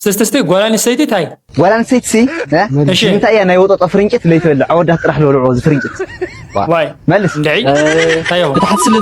እስቲ እስቲ ጓል ኣንስተይቲ ታይ? ጓል ኣንስተይቲ ሲ እሺ። እንታይ እያ ናይ ወጠጦ ፍርንጭት ለይትበልዕ ኣወዳት ጥራሕ ዝበልዕዎ እዚ ፍርንጭት። ዋይ መልስ። እንድዒ እ፣ ታዮ ብታሕቲ ስለ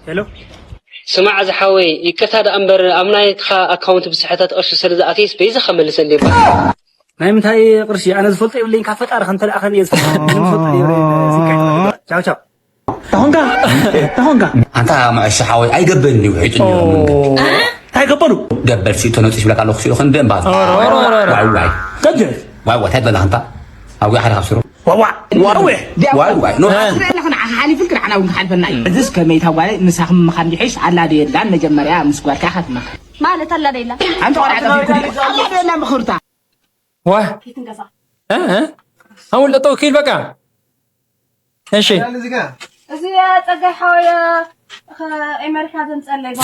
ሄሎ ስማዕ ዝሓወይ፣ ይቅርታ ደኣ እምበር ኣብ ናይካ ኣካውንት ብስሕተት ቅርሺ ስለ ዝኣትየስ በይዛኻ መልሰለይ እባ። ናይ ምንታይ ቅርሺ ኣነ ዝፈልጦ የብለይን፣ ካብ ፈጣሪ ከም ተለኣኸኒ እየ ዝፈልጦ። ምንም ዝፈልጦ የብለይን። ቻው ቻው። ታኾንካ ታኾንካ ኣንታ መዐሻ ሓወይ ኣይገበን እዩ ውሒጡ እንታይ ገበሩ? ገበል ሲቶ ነፂ ይብለካ ኣለኹ ሲሉ ክንደ እምባ ኧረ፣ ኧረ፣ ኧረ፣ ኧረ። ዋይ ዋይ ከጀ ዋይ ዋይ እንታይ በላ ኣንታ ኣብ ሓደ ካብ ስሩ ዋዋ ዋዊ ዋይ ዋይ ኖ ትርኢ ኣለኹ ንዓኻ ሓሊፉልክ ንዓና እውን ክሓልፈና እዩ። እዚስ ከመይ እታ ጓለይ ምሳኺ ምምኻር እንዲሒሽ ኣላ ዶ የላን? መጀመርያ ምስ ጓልካ ኢኻ ትመኻር። ማለት ኣላ ዶ የላ ኣንተ ቆልዓ ጠፊእኩ ድዩ? ኣላ ዶ የላን ብኽርታ? ዋ እ እ ኣሁን ለጠው ኪል በቃ እሺ እዚ ጸጋይ ሓወየ ኤመርካ ዘምጸለይ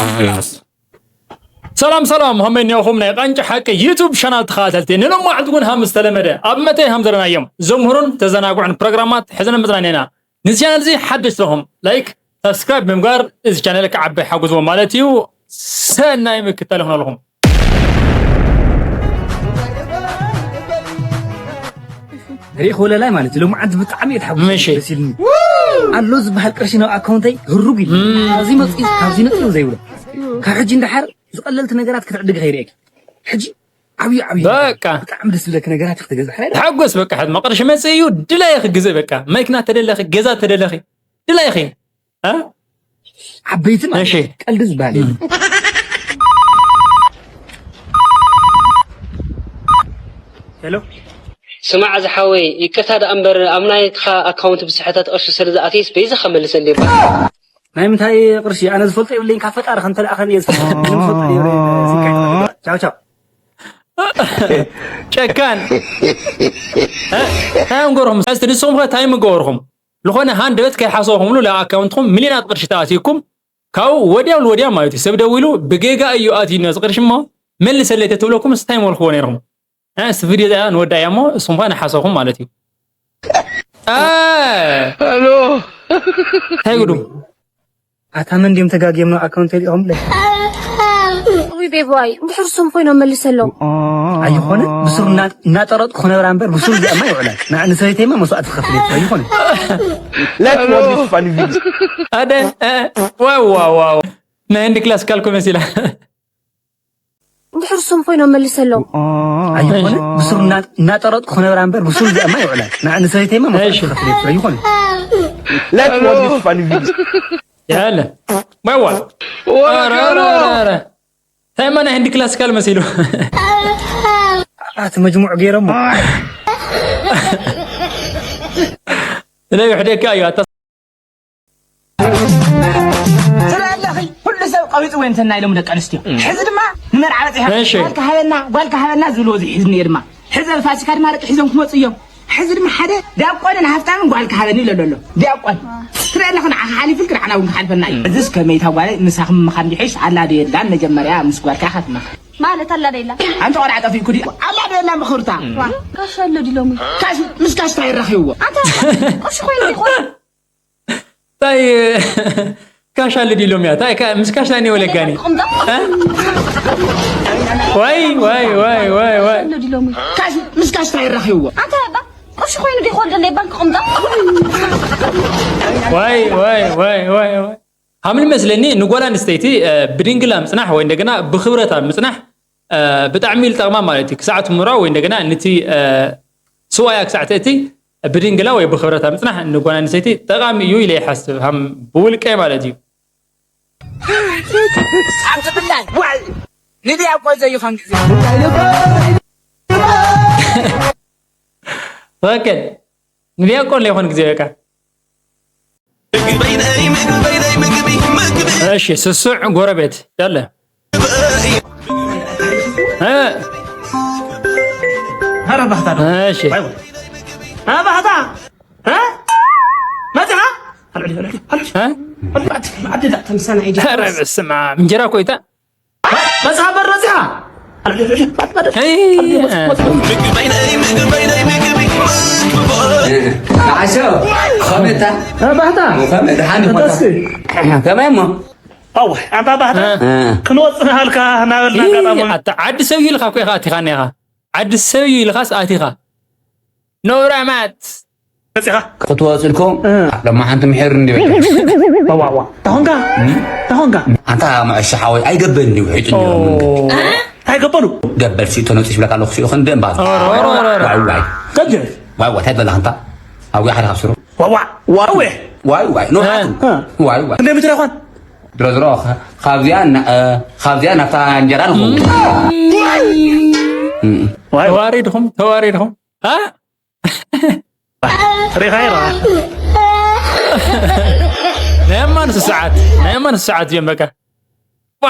ሰላም ሰላም ሃመይ ኒኹም ናይ ቃንጫ ሓቂ ዩቱብ ቻናል ተኸታተልቲ ንሎማዕንቲ እውን ሃም ዝተለመደ ኣብ መተይ ሃም ዘለናዮም ዘምህሩን ተዘናግዑን ፕሮግራማት ሕዘነ መፅናን ኢና ንዚ ቻነል እዚ ሓደሽ ዘለኹም ላይክ ሳብስክራይብ ብምግባር እዚ ቻነል ክዓበይ ሓግዝዎ ማለት እዩ ሰናይ ምክታል ይኹነልኹም ሪኢኽ ወለላይ ማለት እዩ። ሎማዓንቲ ብጣዕሚ እየ ተሓጒሰ ምሽ። ደስ ኢልኒ ኣሎ ዝበሃል ቅርሺ ናብ ኣካውንተይ ህሩግ ኢሉ ኣብዚ መፅኡ ካብዚ ነፅኡ ዘይብሎ ካብ ሕጂ እንዳሓር ዝቐለልቲ ነገራት ክትዕድግ ከይርእየኪ ሕጂ ዓብዩ ዓብዩ በቃ። ብጣዕሚ ደስ ዝብለኪ ነገራት ክትገዝእ ሓይል ተሓጎስ በቃ ሕድማ ቅርሺ መፅእ እዩ ድላይ ክግዝእ በቃ መኪና ተደለኺ ገዛ ተደለኺ ድላይኺ እ? ዓበይቲ ማለት እሺ። ቀልዲ ዝበሃል የለን። ሄሎ ስማዕ ዝሓወይ ይቅርታ ደኣ እምበር ኣብ ናይካ ኣካውንት ብስሕተት ቅርሺ ስለ ዝኣትየስ በይዛኻ መልሰለይ እባ። ናይ ምንታይ ቅርሺ ኣነ ዝፈልጦ የብለይን ካብ ፈጣሪ ከም ተለኣኸኒ እየ ዝፈልጦ። ምንም ዝፈልጦ የብለይን። ቻው ቻው ጨካን እ? እንታይ እዮም ገርኹም እስቲ ንስኹም ከ እንታይ ምገበርኹም ዝኾነ ሃንደበት ከይሓሰብኹምሉ ናብ ኣካውንትኹም ሚልዮናት ቅርሺ ተኣትዩኩም ካብኡ ወዲያው ወዲያ ማለት እዩ ሰብ ደዊሉ ብጌጋ እዩ ኣትዩኒ እዚ ቅርሺ እሞ መልሰለይ ተትብለኩም እንታይ መልክዎ ነይርኹም እ፣ እስቲ ቪድዮ እዚኣ ንወዳ እያ እሞ እስኹም ከ ንሓሰብኹም ማለት እዩ እ፣ እንታይ ጉዱ ኣታ መን ድዮም ተጋግዮም ናብ ኣካውንት ይልኦም ብለ ውይ ቤባይ እንድሕር ሶም ኮይኖም መልሰሎም ኣይኾነ ብስሩ እና- እናጠረጥኩ ክነብራ እምበር ብስሩ እዚኣማ ይውዕላል ንዓ ንሰበይተይማ መስዋዕት ክኸፍል እየ ኣይኾነ Let's watch this funny video. ኣደ እ፣ ዋው ዋው ዋው ናይ ህንዲ ክላሲካል ኮሜስ ኢላ እንድሕር ሶም ኮይኖም መልሰሎም ኣይኾነ ብስሩ እና- እናጠረጥኩ ክነብራ እምበር ብስሩ እዚኣማ ይውዕላል ንዓ ንሰበይተይማ መስዋዕት እሺ። ክኸፍል እየ ኣይኾነ Let's watch this funny video. ያለ ዋዋ ኧረ፣ ኧረ፣ ኧረ፣ ኧረ። እንታይ ማና ህንዲ ክላሲካል መሲሉ ኣቲ መጅሙዕ ገይሮሞ ስለይ ውሕደካ እዩ ኣታ ትርኢ ኣለኺ ኩሉ ሰብ ቀቢፅዎ እንተና ኢሎም ደቂ ኣንስትዮ ሕዚ ድማ ንመርዓ በፂሐ እሺ። ጓልካ ሃበና ጓልካ ሃበና ዝብልዎ እዚ ሕዚ እኒኦ ድማ ሕዚ ኣብ ፋሲካ ድማ ደቂ ሒዞም ክመፁ እዮም ሕዚ ድማ ሓደ ዲያቆንን ሃፍታምን ጓልካ ሃበኒ ኢሎ ኣሎ ዲያቆን ትርኢ ኣለኺ ንዓኻ ሓሊፉልክ ንዓና እውን ክሓልፈና እዩ እዚስ ከመይ እታ ጓለይ ምሳኺ ምምኻር እንዲሒሽ ኣላ ዶ የላን መጀመርያ ምስ ጓልካ ኢኻ ትመኻር ማለት ኣላ ዶ የላ ኣንተ ቆልዓ ጠፊእኩ ድዩ ኣላ ዶ የላን ብኽርታ ካሽ ኣሎ ድሎም እዩ ካሽ ምስ ካሽ እንታይ ይራኺብዎ ኣንተ ቅርሺ ኮይኑ ይኾን እንታይ ካሽ ኣለ ዲሎም እያ እንታይ ካ- ምስ ካሽ ናይ ወለጋኒ ክቕምጦ እ? ዋይ ዋይ ዋይ ዋይ ዋይ ኣሎ ድሎም እዩ ካሽ ምስ ካሽ እንታይ ይራኺብዎ ኣንተ ባ ቅርሺ ኮይኑ ዲኾን ደለ ባንክ ክቕምጦ ዋይ ዋይ ዋይ ዋይ ዋይ ሃምል መስለኒ ንጓል ኣንስተይቲ እ፣ ብድንግላ ምፅናሕ ወይ እንደገና ብክብረታ ምፅናሕ እ፣ ብጣዕሚ ኢሉ ጠቕማ ማለት እዩ ክሳዕ ትምራ ወይ እንደገና ንቲ እ፣ ስዋያ ክሳዕ ትእቲ ብድንግላ ወይ ብክብረታ ምፅናሕ ንጓል ኣንስተይቲ ጠቓሚ እዩ ኢለ ይሓስብ ሃም ብውልቀይ ማለት እዩ ኣንተ ብላይ ዋይ ንድያ እኮ ዘይኾን ግዜ ትኽክል ንዲያቆን ለይኾን ግዜ በቃ እሺ ስሱዕ ጎረቤት ያለ እ፣ ኧረ ባህታ ነው እሺ ኧረ ባህታ እ? መፅኻ እ? ዓዲ ዳ ተምሳና ዒዲ ኧረ በስመ ኣብ እንጀራ ኮይታ መፅኻ በር መፅኻ እይ፣ ዓሾ ከመታ ኧረ ባህታ ከመ ድሓን ተስፊ ከመይ እሞ ኣወ ኣንታ ባህታ እ። ክንወጽእ ሃልካ እናበልና ኣጋጣሚ ኣታ ዓዲ ሰብ እዩ ኢልካ እኮ ኢኻ ኣቲኻኒ ኢኻ። ዓዲ ሰብ እዩ ኢልካስ ኣቲኻ። ነውራማት። መጺኻ ክትወጽልኩም እ። ሎማሓንቲ ምሕር እንዲ ዋዋዋ ታኾንካ ታኾንካ ኣንታ መዐሻ ሓወይ ኣይገበን እንዲ ውሒጡ እንዲ ኦ። እንታይ ገበሉ ገበል ሲ ተነጽሽ ብለካ ኣለኹ ሲኡ ክንደ እምባ ኦሮ፣ ኦሮ፣ ኦሮ፣ ኦሮ። ዋይ ዋይ ከጀ ዋይ ዋይ እንታይ በላኽ እንታ ኣብኡ ሓደ ካብ ስሩ ዋዋ ዋው ዋይ ዋይ ኖ እ። ዋይ ዋይ እንደ ምትራ ኾን ድሮ ድሮ ካብዚኣ ና- እ፣ ካብዚኣ ናብታ እንጀራ ንኸውን ዋይ ተዋሪድኹም ተዋሪድኹም እ? ሪኻ ኢኻ ናይ ኣማን ስዓት ናይ ኣማን ስዓት እዮም በቃ ዋ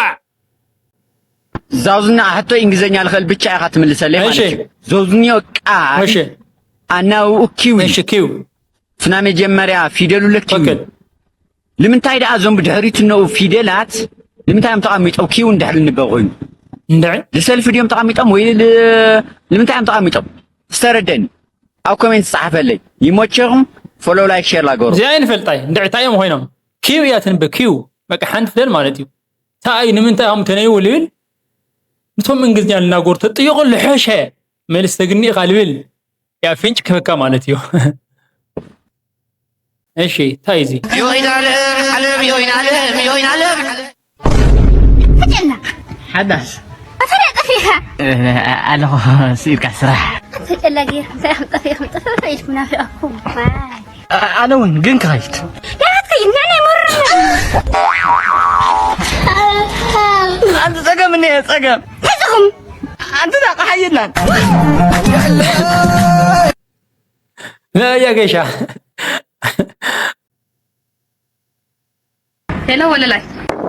ዛውዝና ሕቶ እንግሊዝኛ ልኽእል ብቻ ኢኻ ትምልሰለይ ማለት እሺ። እዩ። ዞዝንዮ ቃል እሺ። ኣናውኡ ኪዊ እሺ ኪው ፍና መጀመርያ ፊደሉ ለኪዊ ትክክል። ንምንታይ ደኣ እዞም ብድሕሪት እነኡ ፊደላት ንምንታይ እዮም ተቐሚጦም ኪው እንድሕር ልንበብ ኮይኑ እንድዒ ልሰልፊ ድዮም ተቐሚጦም ወይ ል- ንምንታይ እዮም ተቐሚጦም ዝተረደኒ ኣብ ኮሜንት ጸሓፈለይ ይሞቸኹም ፎሎ ላይክ ሼር ላገሩ እዚኣ ይንፈልጣይ እንድዒ እንታይ እዮም ኮይኖም ኪው እያ ትንበብ ኪው በቃ ሓንቲ ፊደል ማለት እዩ እንታይ ንምንታይ እዮም ተነይዎ ልብል ንቶም እንግሊዝኛ ልናገሩ ተጥይቑ ልሐሸ መልስ ተግኒ ኢኻ ልብል ያ ፍንጭ ክህበካ ማለት እዩ እሺ እንታይ እዚ ዮይን ዓለም ዓለም ዮይን ዓለም ዮይን ዓለም ዓለም ፈጨና ሓዳስ ኣፈራ ጠፊኻ ኣለኹ ስኢልካ ስራሕ ፈጨላ ጌርኩም እንታይ ከም ጠፊኹም ጥፍፍ ኢልኩም ናፊቐኩም ኣነ እውን ግን ክኸይድ ናትከይ ናይ መረና ኣንቲ ጸገም እኒሀ ጸገም ተዝኹም ኣንቲ ዳቃሓይናን ያ ገሻ ሄሎ ወለላይ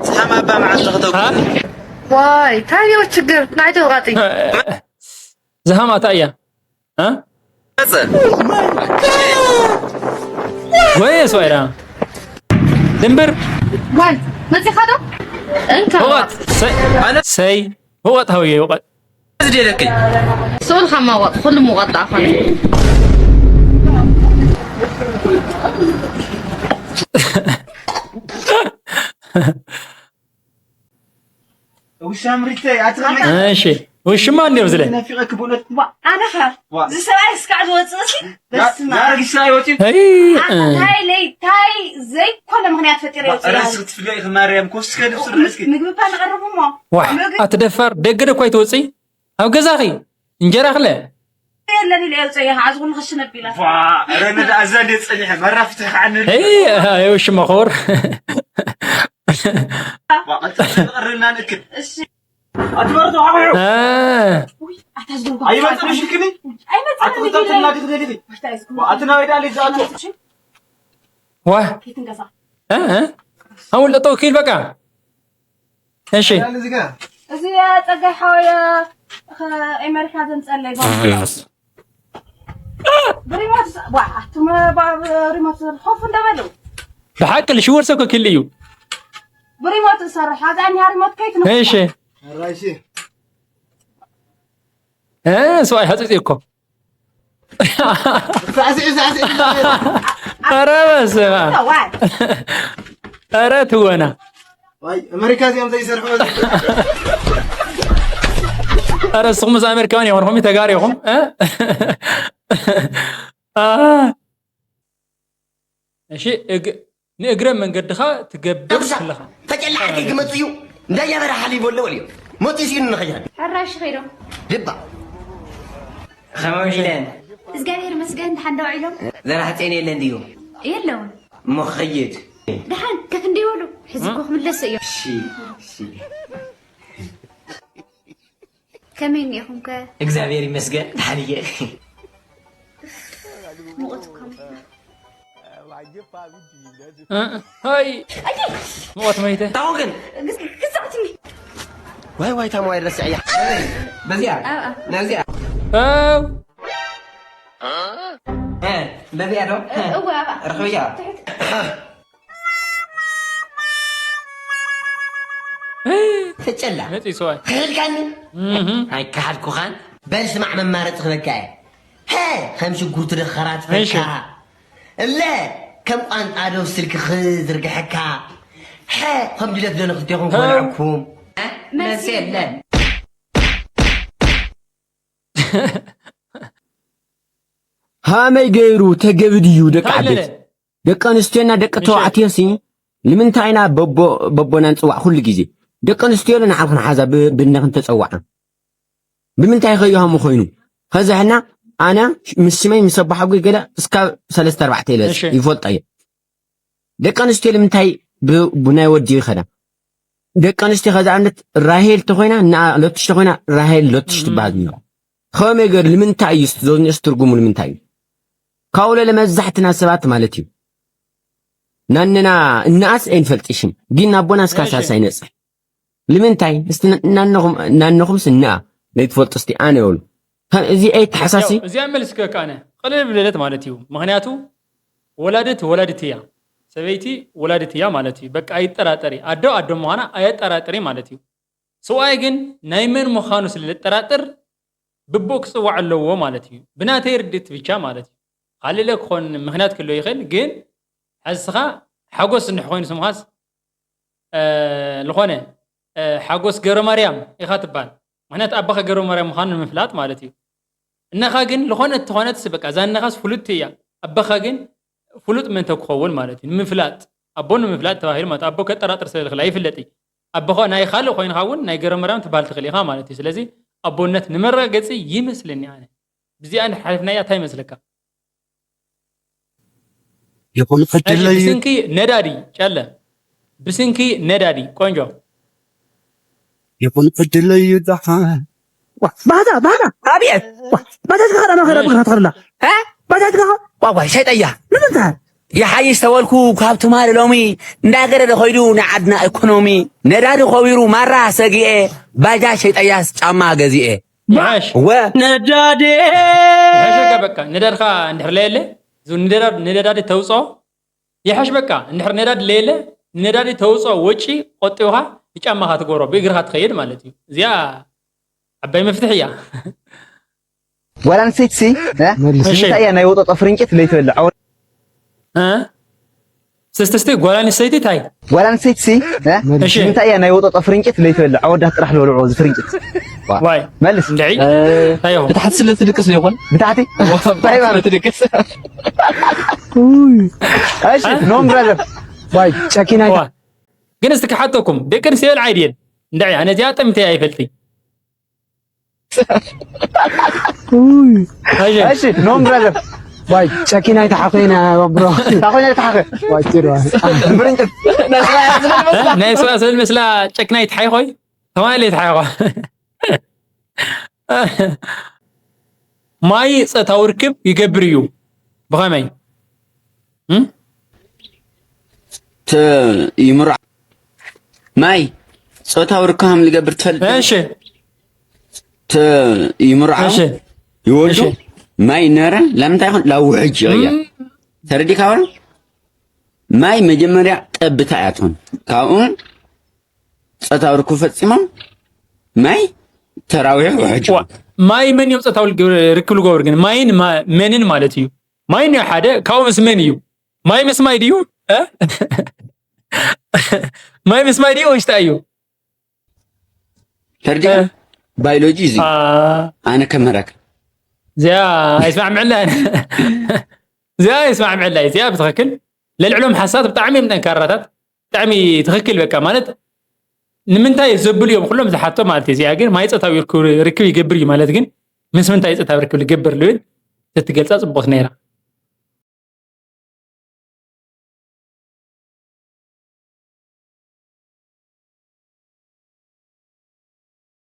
ዝሓም ኣባ መዓልቲ ክተጉ ዋይ ታዮ ችግር ናይ ተውቃጢ ዝሃም ኣታ እያ እ? መጸ ወይ ስዋይራ ድንብር ዋይ መጺኻ ዶ እንካ ህወት ሰይ ሰይ ህወት ሃውየ ህወት ዝደለከይ ስኡል ካብ መወጥ ኩሉ ምወጥ ኣኾነ ውሻ ምሪተይ ኣትኸመይ እሺ ውሽማ እንዲዮም ዝለ ነፊቐክ ብእውነት ኣነኻ እዚ ሰብኣይ እስካዕ ዝወፅእ ሲ በስመ ያረግ ስራ ይወፂ ታይ ለይ ታይ ዘይኮነ ምክንያት ፈጢረ ይወፅእ ርእስ ክትፍለይ ማርያም ኮስከ ልብስ ርእስኪ ምግቢ እኳ ንቐርብ እሞ ዋሕ ኣትደፋር ደገ ደኳ ይትወፅእ ኣብ ገዛኺ እንጀራ ክለ የለን ኢለ የውፀየ ከዓ ዝኹን ክሽነብ ኢላ ረ ንዳ ኣዛ እንደ ፀኒሐ መራ ፍትሒ ከዓ ንል ይ ውሽማ ክቡር ቀርና ንእክል ኣትበርዶ ዓብሑ ኣይመፅንሽልክኒ ኣትክልተትና ድክደልቲ ኣትናወይ ዳ ልጅ ኣቶ ዋ ኣውል ጠጠው ኪል በቃ እሺ እዚ ጸጋይ ሓወየ ኤመሪካ ዘምጸለይ ብሪሞት ዋ ኣቱመ ብሪሞት ኮፍ እንደበሉ ብሓቂ ልሽወር ሰብ ክክል እዩ ብሪሞት ዝሰርሕ ኣብዛ እኒሃ ሪሞት ከይትነ እሺ ሰብኣይ ሃፅፅ እኮ ኧረ በስመ ኣብ። ኧረ ትወና። ኣሜሪካ እዚኦም ዘይሰርሑ ኧረ እስኹም ምስ ኣሜሪካውያን የኾንኹም ተጋሩ ኢኹም። እ? አ። እሺ እግ ንእግረ መንገድኻ ትገብር ተጉሳ ከለኻ ተጨላዕቲ ክመጽእ እዩ። እንዳያ በረኻ ሓሊፉ ኣሎ በልዮ። ሞት እዩ ስኢኑ ንኸይኸድ። ሕራሽ ኸይዶም። ድባ። ኸመይ ውዒለን? እግዚኣብሔር ይመስገን፣ ደሓን ዶ ውዒሎም? ዘራህ ጼን የለን ድዩ? የለውን። እሞ ክኸይድ። ደሓን፣ ከፍ እንዲበሉ፣ ሕዚ እኮ ክምለሱ እዮም። እሺ፣ እሺ። ከመይ እኒኦኹምከ? እግዚኣብሔር ይመስገን፣ ደሓን እየ። ሙቐት እኮ መይትና። እ፣ ሀይ። ሙቐት መይተ። ታው ግን። ግዛዕትኒ። ዋይ፣ ዋይ፣ ታም ዋይ ረስዐያ። በዚኣ፣ ኣብኣ። ነዚኣ። ኣው። እ፣ በዚኣ ዶ? እ፣ እወ፣ ኣብኣ። ርኽብያ። ትሕት። ተጨላ። መጺ ሰዋይ። ክሕድካኒ? እህ። ኣይከሓድኩኻን። በል ስማዕ መማረጺ ክበካ እየ። ሀ፣ ከም ሽጉርቲ ደኸራት እሺ። ፈካ። እለ፣ ከም ቋንጣ ዶብ ስልኪ ክዝርግሐካ። ከም ድሌት ዶ ንክልቴኹም ክበልዐኩም? መልሲ የለን። ሃመይ ገይሩ ተገቢ ድዩ ደቂ ዓበይቲ? ደቂ ኣንስትዮና ደቂ ተባዕትዮ ሲ ንምንታይ ኢና በቦ በቦና ንፅዋዕ ኩሉ ግዜ? ደቂ ኣንስትዮ ንዓኹን ሓዛ ብነኽን ተፀዋዓ ብምንታይ ከይሃሙ ኮይኑ ከዚ ሕና ኣነ ምስ ሽመይ ምስ ኣቦሓጎይ ገለ እስካብ ሰለስተ ኣርባዕተ ኢለ ይፈልጦ እየ። ደቂ ኣንስትዮ ንምንታይ ብናይ ወዲ ይኸዳ? ደቂ ኣንስትዮ ከዚ ኣብነት ራሄል ተኮይና እና ለትሽ ተኮይና ራሄል ለትሽ ትበሃል እኒኦ። ከመይ ገር ንምንታይ እዩ ዘዝኒኦስ ትርጉሙ ንምንታይ እዩ? ካብኡ ለለ መብዛሕትና ሰባት ማለት እዩ ናንና እናኣስ ኣይንፈልጥሽን ግን ናቦና እስካሳስ ኣይነፅሕ ንምንታይ እስቲ እናነኹምስ እና ለይትፈልጡ እስቲ ኣነ የብሉ እዚ ኣይተሓሳሲ እዚኣ መልስ ከካነ ቅልል ብለለት ማለት እዩ። ምክንያቱ ወላድት ወላድት እያ፣ ሰበይቲ ወላድት እያ ማለት እዩ። በቃ ኣይጠራጠሪ፣ ኣዶ ኣዶ ምዃና ኣየጠራጥሪ ማለት እዩ። ሰብኣይ ግን ናይ መን ምዃኑ ስለ ልጠራጥር ብቦ ክፅዋዕ ኣለዎ ማለት እዩ። ብናተይ ርድእት ብቻ ማለት እዩ። ካልእ ክኾን ምክንያት ክህልዎ ይኽእል፣ ግን ሕዝኻ ሓጎስ እንድሕር ኮይኑ ስምኻስ ዝኾነ ሓጎስ ገብረማርያም ኢኻ ትበሃል። ምክንያቱ ኣባኻ ገብረማርያም ምዃኑ ንምፍላጥ ማለት እዩ። እነኻ ግን ዝኾነት ተኾነትስ በቃ እዛ እነኻስ ፍሉጥቲ እያ። ኣባኻ ግን ፍሉጥ መን ተክኸውን ማለት እዩ ንምፍላጥ ኣቦ ንምፍላጥ ተባሂሉ ማለት ኣቦ ከጠራጥር ስለ ዝኽእል ኣይፍለጥ እዩ። ኣቦኻ ናይ ካልእ ኮይንካ እውን ናይ ገብረማርያም ትበሃል ትኽእል ኢኻ ማለት እዩ። ስለዚ ኣቦነት ንመረጋገፂ ይመስለኒ ኣነ ብዚኣ ሓሊፍናያ እንታይ ይመስለካ? ይኹን ዕድለይ ብስንኪ ነዳዲ ጨለ ብስንኪ ነዳዲ ቆንጆ ይኹን ዕድለይ ዳሓ ባታ ባታ ኣብየ ባታ ትከዳ ነው ከዳ ብግራ ትከዳ ባታ ትከዳ ዋዋ ሸጠያ ንምንታ ይሓይሽ ተበልኩ ካብ ትማሊ ሎሚ እንዳገደደ ኮይዱ ንዓድና ኢኮኖሚ ነዳዲ ከቢሩ ማራ ሰጊኤ ባጃ ሸጠያስ ጫማ ገዚኤ ይሓሽ ወ ነዳዴ ይሓሸካ በቃ ነዳድካ እንድሕር ለየለ ነዳዲ ተውፅኦ ይሓሽ በቃ እንድሕር ነዳዲ ለየለ ንነዳዲ ተውፅኦ ወጪ ቆጢብካ ንጫማካ ትገብሮ ብእግርካ ትኸይድ ማለት እዩ። እዚኣ ዓባይ መፍትሒ እያ። ጓል ኣንስተይቲ ሲ ንምንታይ እያ ናይ ወጠጦ ፍርንጭት ለይትበልዕ? ስስቲ ስቲ ጓል ኣንስተይቲ ታይ ጓል ኣንስተይቲ ሲ ንምንታይ እያ ናይ ወጠጦ ፍርንጭት ለይትበልዕ? ኣወዳት ጥራሕ ዝበልዕዎ እዚ ፍርንጭት ዋይ መልስ እንድዒ እንታይ ይኹን ብታሕቲ ስለ ትድቅስ ይኾን ብታሕቲ እንታይ ማለት ትድቅስ እሺ ኖም ብራዘር ዋይ ጨኪና ግን እስቲ ክሓተኩም ደቂ ኣንስትዮ ልዓይ ድየን እንድዒ ኣነ እዚኣ ጠምተይ ኣይፈልጥይ እሺ ኖም ብራዘር ዋይ ጨኪና ይተሓኸይና ብሮ ታኾይና ይተሓኸ ዋይ ጭራ ብርንጭት ናይ ሰብኣ ስብል ምስላ ጨክና ይትሓይኾይ ተማለ ይትሓይኾ ማይ ፆታዊ ርክብ ይገብር እዩ ብኸመይ ይምራዕ ማይ ፆታዊ ርክብ ከም ዝገብር ትፈልጥ እሺ ይምራዕ እሺ ይወዱ ማይ ነረ ለምንታይ ይኾን ላውሕጅ ይቕየር ተረዲካ ወረ ማይ መጀመርያ ጠብታ እያ ትኾን ካብኡ ፆታዊ ርክብ ፈፂሞም ማይ ተራዊሑ ውሕጅ ማይ መን እዮም ፆታዊ ርክብ ልገብር ግን ማይን መንን ማለት እዩ ማይ ንዮ ሓደ ካብኡ ምስ መን እዩ ማይ ምስ ማይ ድዩ ማይ ምስ ማይ ድዩ ወይስ እንታይ እዩ ተርዲያ ባዮሎጂ እዚ ኣነ ከመረክ እዚኣ ኣይስማዕምዕላ እዚኣ ኣይስማዕምዕላ እዚኣ ብትኽክል ለልዕሎም ሓሳት ብጣዕሚ እዮም ጠንካራታት ብጣዕሚ ትኽክል በቃ ማለት ንምንታይ ዘብል እዮም ኩሎም ዝሓቶ ማለት እዚኣ ግን ማይ ፆታዊ ርክብ ይገብር እዩ ማለት ግን ምስ ምንታይ ፆታዊ ርክብ ይገብር ልብል ተትገልፃ ፅቡቅ ነይራ